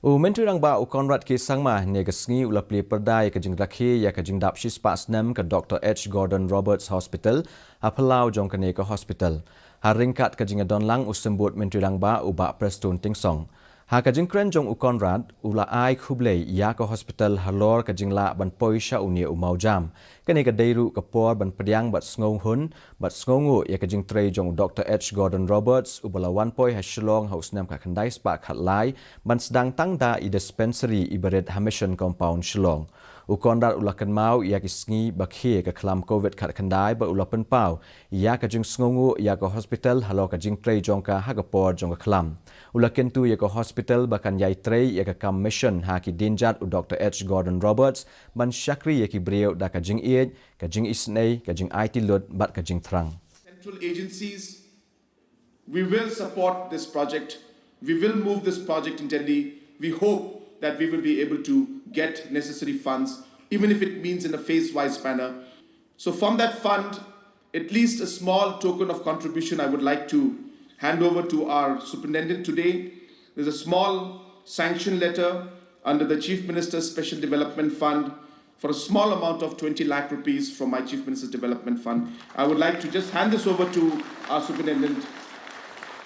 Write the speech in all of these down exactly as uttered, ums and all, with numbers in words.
U Myntri Rangbah u Conrad K Sangma hynne ka sngi u la plie pyrda ïa ka jingrakhe ïa ka jingdap shispah snem ka Dr H Gordon Roberts Hospital ha phyllaw jong kane ka hospital. Ha ryngkat ka jingïadonlang u Symbud Myntri Rangbah u Bah Prestone Tynsong. Ha ka jingkren jong u Conrad, u la ai khublei ïa ka hospital halor ka jinglah ban poi sha une u mawjam. Kane ka dei ruh ka por ban pdiang bad sngewhun bad sngewnguh ïa ka jingtrei jong u Dr H Gordon Roberts uba la wan poi ha Shillong ha u snem khatkhyndai spah khatlai ban sdang tang da i dispensary iba rit ha Mission Compound Shillong. U Conrad u la kynmaw ïa ki sngi ba khie ka khlam Covid khatkhyndai bad u la pynpaw ïa ka jingsngewnguh ïa ka hospital halor ka jingtrei jong ka ha ka por jong ka khlam. U la kyntu ïa ka hospital ba kan ïai trei ïa ka kam mission ha ki dienjat u Dr H Gordon Roberts ban shakri ïa ki briew da ka jingïeit, ka jingisynei, ka jingaiti lut bad ka jingthrang. Central agencies, we will support this project. We will move this project in Delhi. We hope that we will be able to get necessary funds, even if it means in a phase-wise manner. So from that fund, at least a small token of contribution I would like to hand over to our superintendent today. There's a small sanction letter under the Chief Minister's Special Development Fund for a small amount of twenty lakh rupees from my Chief Minister's Development Fund. I would like to just hand this over to our superintendent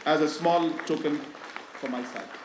as a small token from my side.